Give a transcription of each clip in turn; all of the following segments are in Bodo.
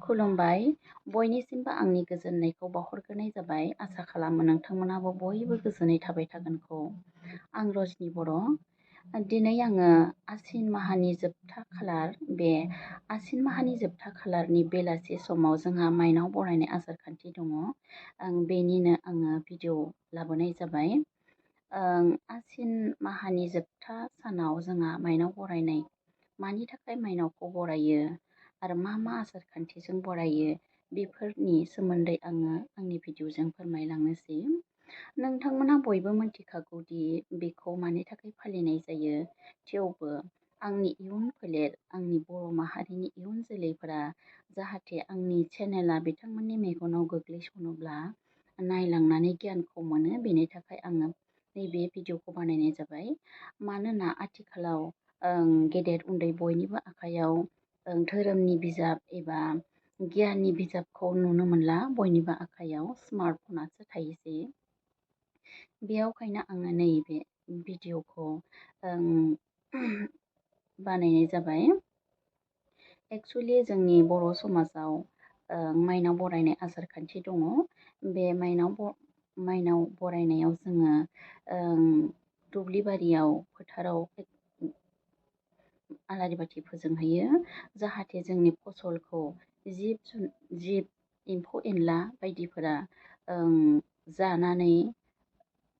खुलुमबाय। बयनिसिमबो आंनि गोजोननायखौ बावहरग्रोनाय जाबाय। आसा खालामो नोंथांमोनाबो बयबो गोजोनै थाबाय थागोनखौ। आं रजनि बर'। दिनै आङो आसिन माहानि जोबथा खालार, बे आसिन माहानि जोबथा खालारनि बेलासि समाव जोंहा माइनाव बरायनाय आसार खान्थि दङ। बेनिनो आङो भिडिअ लाबोनाय जाबाय। आसिन माहानि जोबथा सानाव जोंहा माइनाव बरायनाय, मानि थाखाय माइनावखौ बरायो आरो मा मा आसार खान्थिजों बरायो, बेफोरनि सोमोन्दै आङो आंनि भिडिअजों फोरमायलांनोसै। नोंथांमोना बयबो मिथिखागौदि बेखौ मानि थाखाय फालिनाय जायो। थेवबो आंनि इयुन फोलेर, आंनि बर' माहारिनि इयुन जोलैफोरा जाहाथे आंनि चेनेला बिथांमोननि मेगनाव गोग्लैसनोब्ला नायलांनानै गियानखौ मोनो, बेनि थाखाय आङो नैबे भिडिअखौ बानायनाय जाबाय। मानोना आथिखालाव गेदेर उन्दै बयनिबो आखायाव धोरोमनि बिजाब एबा गियाननि बिजाबखौ नुनो मोनला। बयनिबो आखायाव स्मार्टफनासो थायोसै। बेयावखायनो आङो नैबे भिडिअखौ बानायनाय जाबाय। एक्सुवेलि जोंनि बर' समाजाव माइनाव बरायनाय आसार खान्थि दङ। बे माइनाव बरायनायाव जोङो दुब्लि बारियाव, फोथाराव आलारि बाथि फोजोंहैयो। जाहाथे जोंनि फसलखौ जिब एम्फौ एनला बायदिफोरा जानानै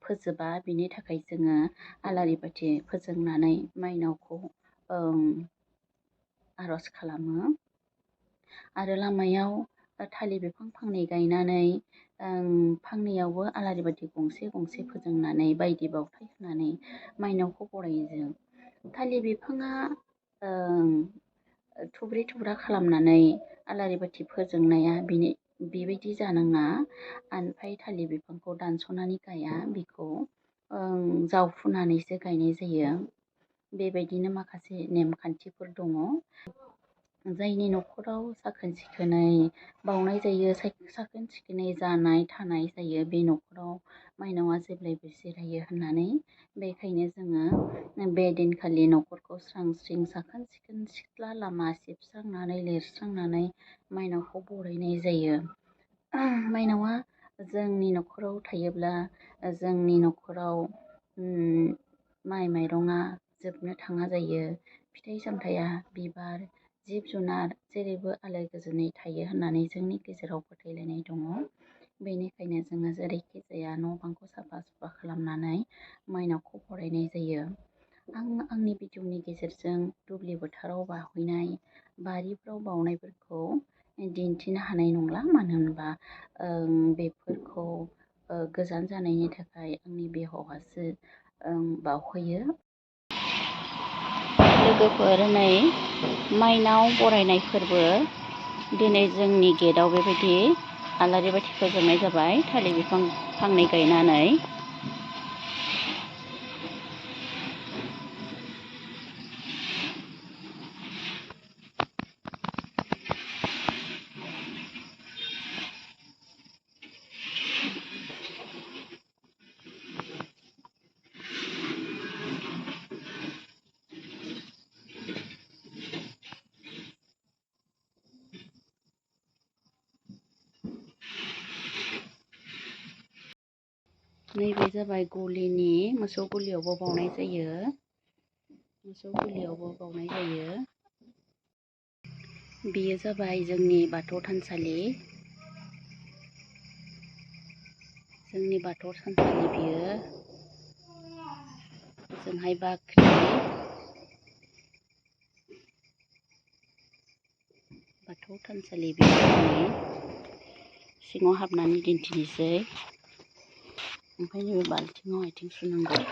फोजोबा, बिनि थाखाय जोङो आलारि बाथि फोजोंनानै माइनावखौ आर'ज खालामो। आरो लामायाव थालिर बिफां फांनै गायनानै फांनैयावबो आलारि बाथि गंसे गंसे फोजोंनानै बायदि बावथाय होनानै माइनावखौ बरायो जों। थालिर बिफाङा थुब्रे थुब्रा खालामनानै आलारि बाथि फोजोंनाया बेबायदि जानाङा। ओमफ्राय थालिर बिफांखौ दानस'नानै गाया, बेखौ जावफुनानैसो गायनाय जायो। बेबायदिनो माखासे नेमखान्थिफोर दङ। जायनि न'खराव साखोन सिखोनै बावनाय जायो, साखोन सिखोनै जानाय थानाय जायो, बे न'खराव माइनावा जेब्लायबो जिरायो होननानै। बेखायनो जोङो बे दिनखालि न'खरखौ स्रां स्रिं साखोन सिखोन सिथ्ला लामा सिबस्रांनानै लिरस्रांनानै माइनावखौ बरायनाय जायो। माइनावा जोंनि न'खराव थायोब्ला जोंनि न'खराव माइ माइरङा जोबनो थाङा जायो। फिथाइ सामथाइया, बिबार, जिब जुनार जेरैबो आलो गोजोनै थायो होननानै जोंनि गेजेराव फोथायलायनाय दङ। बेनिखायनो जोङो जेरैखि जाया न' बांखौ साफा सुफा खालामनानै माइनावखौ बरायनाय जायो। आं आंनि भिडिअनि गेजेरजों दुब्लि बोथोराव बावहैनाय, बारिफ्राव बावनायफोरखौ दिन्थिनो हानाय नंला। मानो होनबा बेफोरखौ गोजान जानायनि थाखाय आंनि बिहावहासो बावहैयो। लोगोफोर, नै माइनाव बरायनाय फोरबो। दिनै जोंनि गेटआव बेबायदि आलारि बाथि फोजोंनाय जाबाय, थालिर बिफां फांनै गायनानै। नैबे जाबाय गलिनि, मोसौ गलियावबो बावनाय जायो। मोसौ गलियावबो बावनाय जायो। बेयो जाबाय जोंनि बाथौ थानसालि। जोंनि बाथौ थानसालि बियो। ओजोंहाय बाख्रि। बाथौ थानसालि बियो। सिङाव हाबनानै दिन्थिनोसै। ओमफ्राय नैबे बाल्थिङाव आथिं सुनांगौ।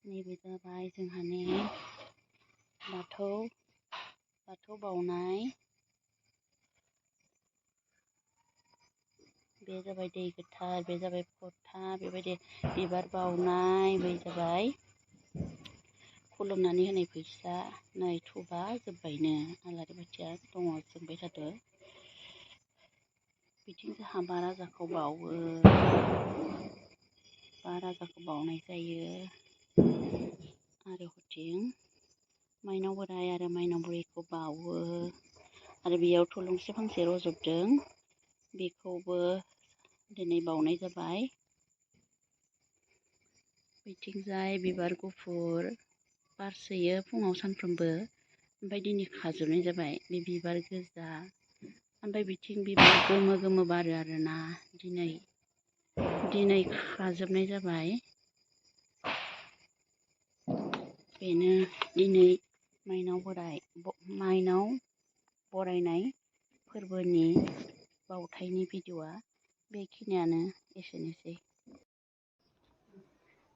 नैबे जाबाय जोंहानि बाथौ बावनाय। बे जाबाय दै गोथार, बे जाबाय फथा, बेबायदि बिबार बावनाय, बै जाबाय खुलुमनानै होनाय फैसा। नै थुबा जोब्बायनो, आलारि बाथिया दङ, जोंबाय थादो। बिथिं जोंहा बा राजाखौ बावो, बा राजाखौ बावनाय जायो। आरो हथिं माइनाव बोराइ आरो माइनाव बुरैखौ बावो। आरो बेयाव थुलुंसि फांसे रजबदों, बेखौबो दिनै बावनाय जाबाय। बिथिंजाय बिबार गुफुर बारसोयो फुङाव सानफ्रोमबो, ओमफ्राय दिनै खाजोबनाय जाबाय। बे बिबार गोजा, ओमफ्राय बिथिं बिबार गोमो गोमो बारो आरोना दिनै खाजोबनाय जाबाय। बेनो दिनै माइनाव बरायनाय फोरबोनि बावथायनि भिडिअ'आ बेखिनियानो, एसेनोसै।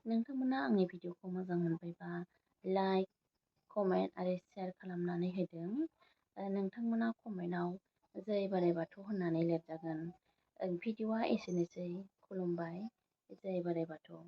नोंथांमोना आंनि भिडिअ'खौ मोजां मोनबायबा लाइक, कमेन्ट आरो शेयार खालामनानै होदों। नोंथांमोना कमेन्टआव जै बोराइ बाथौ होननानै लिरजागोन। भिडिअ'आ एसेनोसै। खुलुमबाय, जै बोराइ बाथौ।